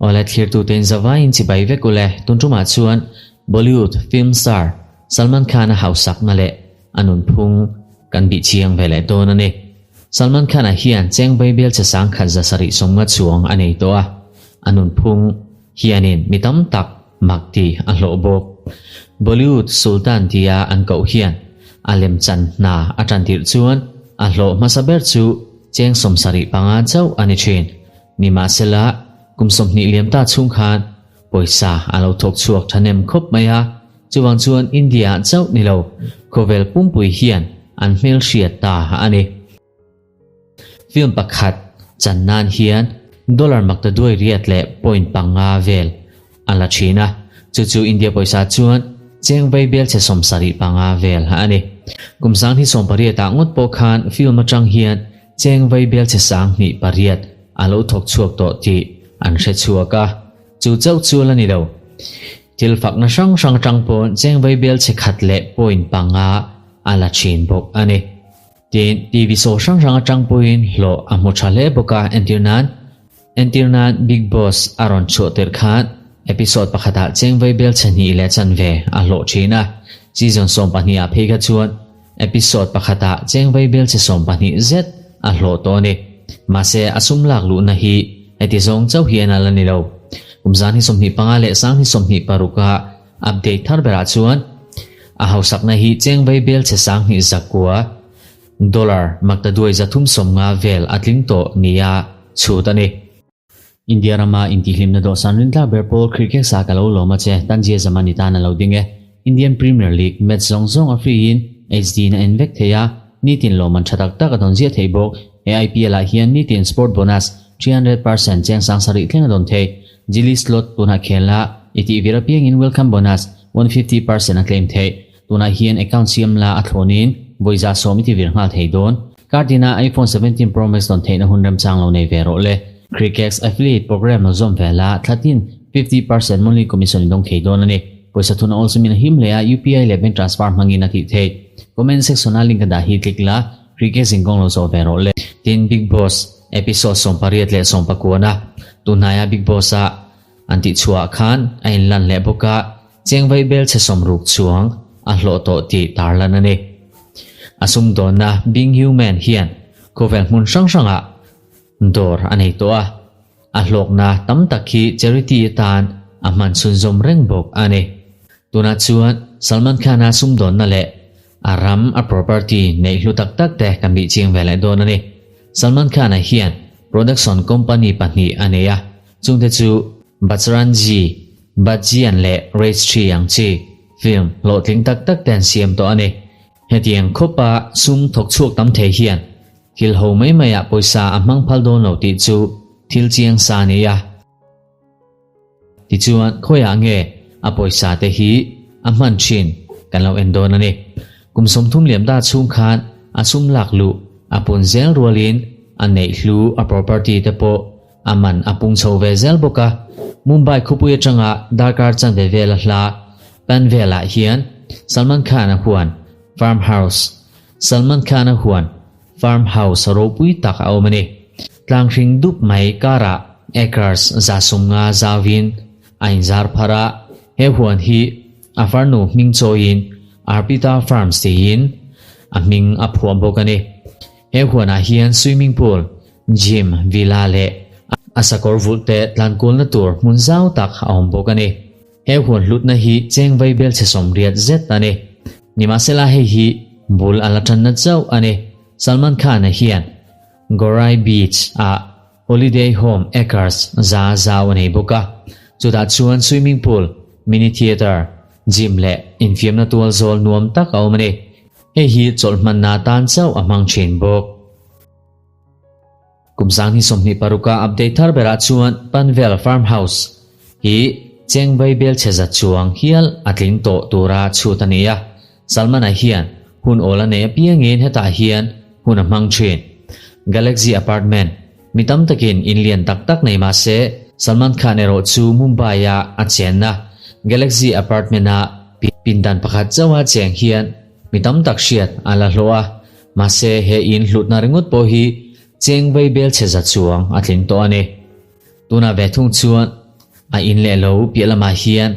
Awle thlirtute in zavaiin chibai vek ule tun tumah chuan Bollywood film star Salman Khan-a hausakna leh a nunphung kan bih chiang ve leh dawn a ni. Salman Khan-a hian cheng Baibel che sangkhat 750 chuang a nei tawh a, a nunphung hianin mi tam tak mak ti a hlawh bawk. Bollywood Sultan tia an koh hian a lemchan hna a tan tirh chuan a hlawh hmasa ber chu cheng 75 chauh a ni thin. Nimahsela, kum 20 liam ta chhung khan pawisa a lo thawk chhuak thahnem khawp mai a, chuvang chuan India-ah chauh ni lo, khawvel pumpui hian an hmelhriat ta a ni. Film pakhat chan nan hian dollar makta duai riat leh point panga vel a la thin a, chu chu India pawisa chuan cheng vai bel chhe 75 vel a ni. Kum 2018 ah ngawt pawh khan film atang hian cheng vai bel chhe 28 a lo thawk chhuak tawh tih an hre chhuak a, chu chauh chu la ni lo. Thil fakna hrang hrang atang pawn cheng vai bel chhe khat leh point panga a la thin bawk a ni. Tin, TV show hrang hrang atang pawhin hlawh a hmu tha hle bawk a, entir nan entir nan Bigg Boss a rawn chhuah tirh khan episode pakhatah cheng vai bel chhe hnih leh chanve a hlawh thin a, season 12 ah phei kha chuan episode pakhatah cheng vai bel chhe 12 zet a hlawh tawh a ni. Mahse, a sum lak luhna hi heti zawng chauh hian a la ni lo. Kum 2025 leh 2026 ah Update thar berah chuan a hausakna hi cheng vai bel chhe 29 zakua dollar makta duai 350 vel a tling tawh nia chhut a ni. India rama intihhlimna dawhsan rintlak ber pawl cricket sa ka lo lawm a che, Tanzia zaman i tan a lo ding e. Indian Premier League match zawng zawng a free in HD na en vek thei a, nitin lawmman tha tak tak a dawn ziah thei bawk. He IPL ah hian nitin sport bonus 300% cheng 7000 thleng a dawn thei. Jili slot tunah khel a, i tih vir apiangin welcome bonus 150% a claim theih. Tunah hian account siam la a thlawnin vawi 110 i ti vir nghal thei dawn. Card ina iPhone 17 Pro Max dawn theihna hun remchang lo nei ve rawh le. Crickex affiliate program lo zawm ve la, thlatin 50% monthly commission i dawng thei dawn a ni. Pawisa thuna awlsamin a him hle a, UPI leh bank transfer hmangin a tih theih. Comment section a link a dah hi click la, Crickex in kawng lo zawh ve rawh le. Tin, Bigg Boss Episode 18 leh 19 a tunhnaia Bigg Boss a an tih chhuah khan a inlan leh bawk a, cheng vai bel chhe 60 chuang a hlawh tawh tih tarlan a ni. A sumdawnna Being Human hian khawvel hmun hrang hrangah dawr a nei tawh a, a hlawkna tam tak hi charity atan a hman chhunzawm reng bawk a ni. Tunah chuan Salman Khan-a sumdawnna leh a ram a property neih hlu tak tak te kan bih chiang ve leh dawn a ni. Salman Khan-a hian production company pahnih a nei a, chungte chu Bajrangi Bhaijaan leh Race 3 ang chi film hlawhtling tak tak te an siam tawh a ni. Hetiang khawpa sum thawk chhuak tam thei hian thil ho mai maiah pawisa a hmang phal dawn lo tih chu thil chiang sa a ni a. Tichuan khawiah nge a pawisa te hi a hman thin kan lo en dawn a ni. Kum 30 liam ta chhung khan a sum lak luh a pun zel rualin a neih hlu a property te pawh a man a pung chho ve zel bawk a. Mumbai khawpui atanga darkar chanve vel a hla Panvel-ah hian Salman Khan-a huan farm house Salman Khan-a huan farm house ropui tak a awm a ni. Tlang hring dup mai karah acres 150 zauvin a inzar phar a, he huan hi a farnu hming chawiin Arpita Farms tiin a hming a phuah bawk a ni. He huanah hian swimming pool, gym, villa leh a sakawr vulh te tlankulna tur hmun zau tak a awm bawk a ni. He huan hlutna hi cheng vai bel chhe 80 zet a ni. Nimahsela hei hi bul a la tanna chauh a ni. Salman Khan-a hian Gorai Beach ah holiday home acres 100 zau a nei bawk a. Chutah chuan swimming pool, mini theatre, gym leh infiamna tual zawl nuam tak a awm a ni. Hei hi chawlh hmanna tan chauh a hmang thin bawk. Kum 2026 a update thar berah chuan Panvel Farm House hi cheng vai bel chhe 100 chuang hial a tling tawh tura chhut a ni a. Salman-a hian hun awl a nei apiangin hetah hian hun a hmang thin. Galaxy Apartment mi tam takin in lian tak tak nei mah se Salman Khan erawh chu Mumbai-a a chenna Galaxy Apartment-a pindan pakhat chauha cheng hian mi tam tak hriat a la hlawh a. Mahse he in hlutna ringawt pawh hi cheng vei bel chhe za chuang a tling tawh a ni. Tunah ve thung chuan a in leh lo piah lamah hian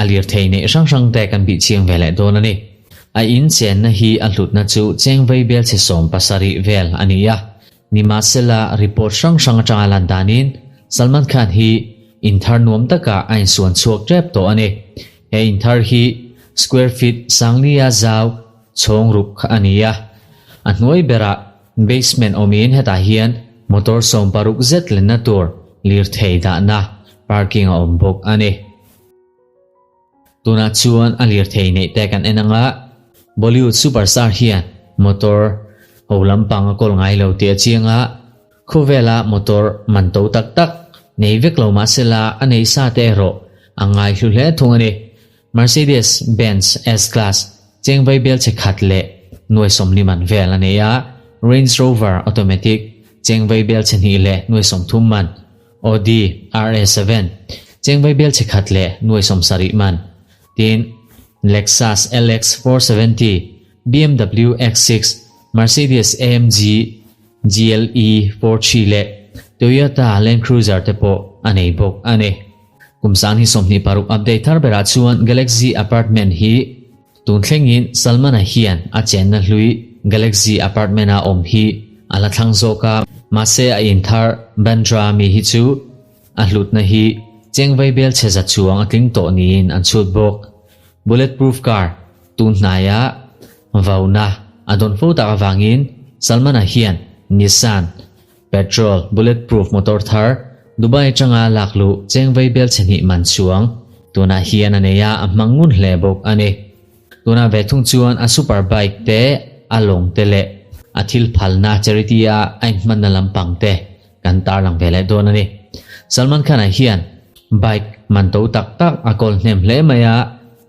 a lirthei neih hrang hrang te kan bih chiang ve leh dawn a ni. A in chenna hi a hlutna chu cheng vei bel chhe 70 vel a ni a. Nimahsela report hrang hrang atanga lan danin Salman Khan hi in thar nuam takah a insuan chhuak tep tawh a ni. He in thar hi square feet sanglia zau chhawng ruk a ni a. A hnuai berah basement awmin hetah hian motor 60 zet lenna tur lirthei dahna parking a awm bawk a ni. Tunah chuan a lirthei neih te kan en anga Bollywood superstar hian motor ho lampang a kawl ngai lo tih a chiang a, khawvela motor man to tak tak nei vek lo mahsela a nei sa te erawh a ngai hlu hle thung a ni. Mercedes Benz S-Class cheng vai bel chhe khat leh nuai sawmli man vel a nei a, Range Rover automatic cheng vai bel chhe hnih leh nuai 30 man, Audi RA7 cheng vai bel chhe khat leh nuai 70 man, tin Lexus LX 470, BMW X6, Mercedes AMG GLE 43 leh Toyota Land Cruiser te pawh a nei bawk a ni. Kum 2026 update thar berah chuan Galaxy Apartment hi tun thlengin Salman-a hian a chenna hlui Galaxy Apartment-a awm hi a la thlang zawk a, mahse a in thar Bandra mi hi chu a hlutna hi cheng vai bel chhe za chuang a tling tawh niin an chhut bawk. Bulletproof car tun hnaia vauna a dawn fo tak avangin Salman-a hian Nissan Petrol bulletproof motor thar Dubai atanga lak luh cheng vai bel chhe hnih man chuang tunah hian a nei a, a hmang ngun hle bawk a ni. Tunah ve thung chuan a super bike te, a lawng te leh a thil phalna charity a a inhmanna lampang te kan tarlang ve leh dawn a ni. Salman Khan-a hian bike man to tak tak a kawl hnem hle mai a,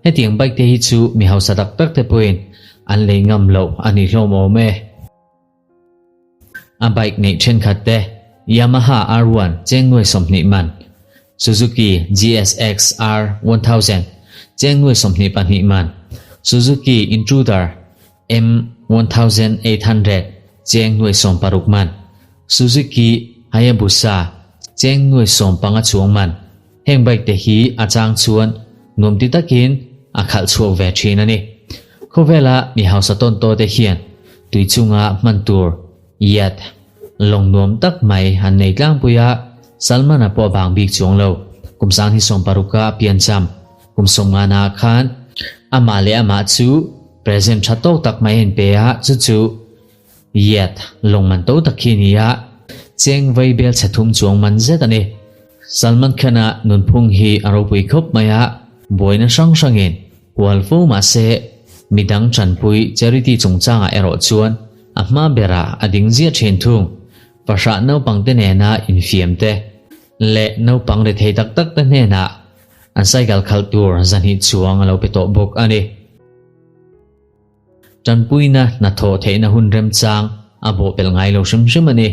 hetiang bike te hi chu mi hausa tak tak te pawhin an lei ngam loh a ni hlawm awm e. A bike neih thenkhat te Yamaha R1 cheng nuai 20 man, Suzuki GSX R 1000 cheng nuai 22 man, Suzuki Intruder M 1800 cheng nuai 60 man, Suzuki Hayabusa cheng nuai 15 chuang man. Heng bike te hi a chang chuan nuam ti takin a khalh chhuak ve thin a ni. Khawvela mi hausa tawn to te hian tui chunga hman tur yacht lawng nuam tak mai an nei tlangpui a, Salman-a pawh vang bik chuang lo. Kum 2016 a piancham kum 50 na khan amah leh amah chu present tha tawk tak mai a inpe a, chu chu yacht lawng man to tak hi a ni a, cheng vai bel chhe thum chuang man zet a ni. Salman Khan-a nunphung hi a ropui khawp mai a, buaina hrang hrangin hual fo mahse midang tanpui charity chungchangah erawh chuan a hma berah a ding ziah thin thung. Fahrah naupang te nena infiam te leh naupang rethei tak tak te hnenah an cycle khalh tur 200 chuang a lo pe tawh bawk a ni. Tanpuina hnathawh theihna hun remchang a bawh pel ngai lo hrim hrim a ni.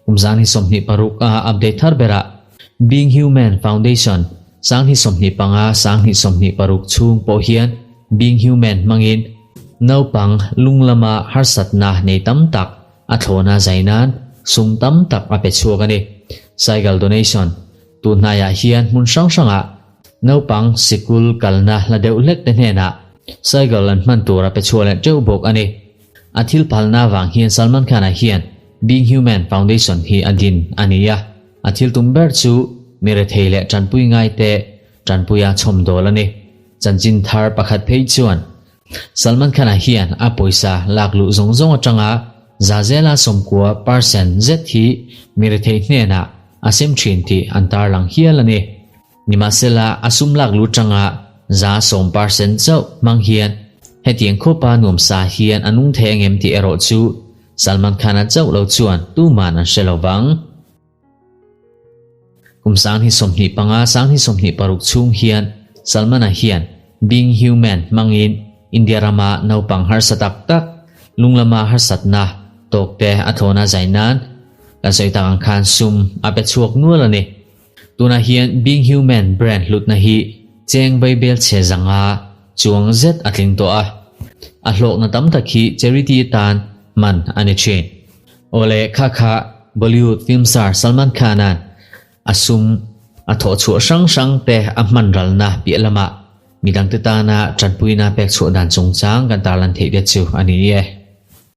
Kum 2026 a update thar berah Being Human Foundation 2025 2026 chhung pawh hian Being Human hmangin naupang lung lama harsatna nei tam tak a thlawna zainan sum tam tak a pe chhuak a ni. Cycle donation tun hnaiah hian hmun hrang hrangah naupang sikul kalna hla deuh hlek te hnenah cycle an hman tur a pe chhuak leh teuh bawk a ni. A thil phalna vang hian Salman Khan-a hian Being Human Foundation hi a din a ni a, a thil tum ber chu mi rethei leh tanpui ngai te tanpuia chhawm dawl a ni. Chanchin thar pakhat phei chuan Salman Khan-a hian a pawisa lak luh zawng zawng atanga zazela 90% zet hi mi rethei hnenah a sem thin tih an tarlang hial a ni. Nimahsela a sum lak lu tanga 10% chauh hmang hian hetiang khawpa nuam sa hian a nung thei angem tih erawh chu Salman Khan-a chauh lo chuan tuman an hre lovang. Kum 2025 2026 chhung hian Salman-a hian Being Human hmangin India rama naupang harsa tak tak lunglama harsatna tawk te a thlawna zainan kan sawi tak ang khan sum a pe chhuak nual a ni. Tunah hian Being Human brand hlutna hi cheng vai bel chhe zanga chuang zet a tling tawh a, a hlawkna tam tak hi charity tan man a ni thin. Awle kha kha Bollywood film star Salman Khan-a'n a sum a thawh chhuah hrang hrang te a hman ralna piah lamah midangte tana tanpuina pek chhuah dan chungchang kan tarlan theih te chu a ni e.